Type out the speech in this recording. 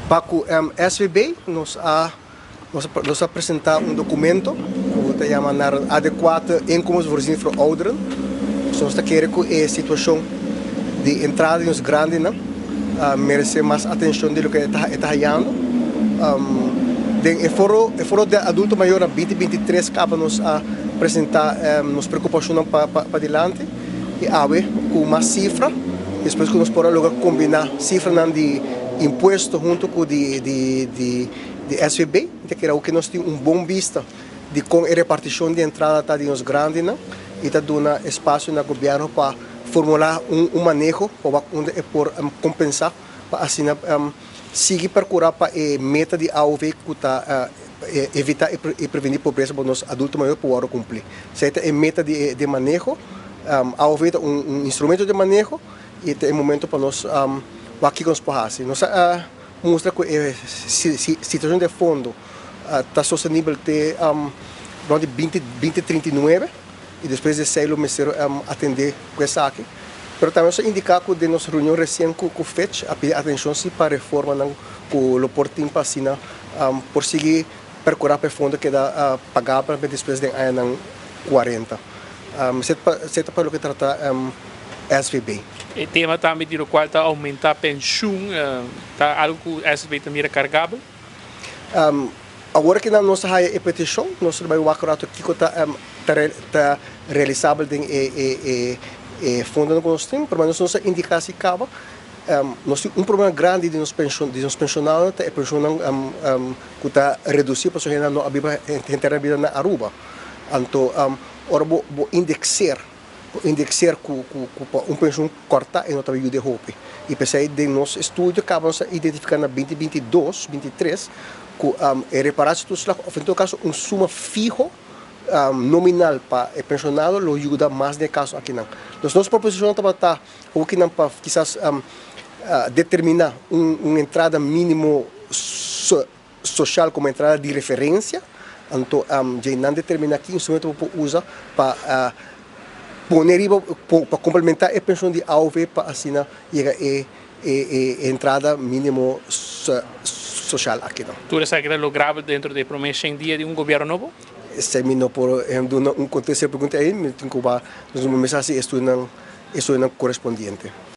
Pa ku SVB nos a presentá un dokumento ku ta yama naar een adequate inkomensvoorziening voor ouderen. So nos ta kere ku e situashon di entrada di nos grandinan meresé mas atenshon di loke e ta hayando. Den e foro di adulto mayor na 2023 kaba nos a presentá nos preokupashon pa dilanti i awe ku mas sifra, despues ku nos por logra kombiná sifranan di impuesto huntu ku di SVB, ta kere ku nos tin un bon bista di kon e repartishon di entrada ta di nos grandinan i ta duna espasio na gobièrnu pa formulá un maneho pa unda e por kompensá pa asina sigui perkurá pa e meta di AOV ku ta evitá i prevení pobresa pa nos adulto mayor por kumpli. Esei ta e meta di maneho. AOV ta un instrumento di maneho i ta e momento pa nos wak kiko nos por hasi. Nos a mustra ku e situashon di fondo ta sostenibel te rònt di 2039 i despues di esei lo mester atendé ku esaki. Pero tambe nos a indiká ku den nos reunion resien ku Fitch a pidi atenshon si pa reformanan ku lo por tin pa asina por sigui perkurá pa e fondo keda pagabel despues den añanan 40. Esei ta pa loke trata SVB. E tema tambe di lokual ta oumentá penshun, ta algu ku SVB ta mira kargabel? Awor ku nos a haña e petishon, nos ta bai wak rato kiko ta realisabel den e fondo ku nos tin, pero nos a indiká si kaba, nos tin un problema grandi di nos penshon, di nos penshonado, ta e penshonnan ku ta redusí pasobra hende no a biba henter nan bida na Aruba. Anto ora bo indexeer ku pa un penshon kòrtá e no ta yuda hopi. I p'esei den nos estudio kaba nos a identifiká na 2022, 23 ku e reparatietoeslag òf en todo kaso un suma fiho nominal pa e penshonado lo yuda mas den e kaso akinan. Dus nos proposishon tabata hokinan pa kisas determiná un entrada mínimo sosial komo entrada di referensia, anto dje nan determiná ki instrumento bo por usa pa pone riba pa komplementá e penshon di AOV pa asina yega e entrada mínimo sosial akinan. Tur esaki ta lograbel dentro di e promé 100 dia di un gobièrnu nobo? Esei mi no por duna un kontesta e pregunta ei, mi tin ku nos mester hasi e estudionan korespondiente.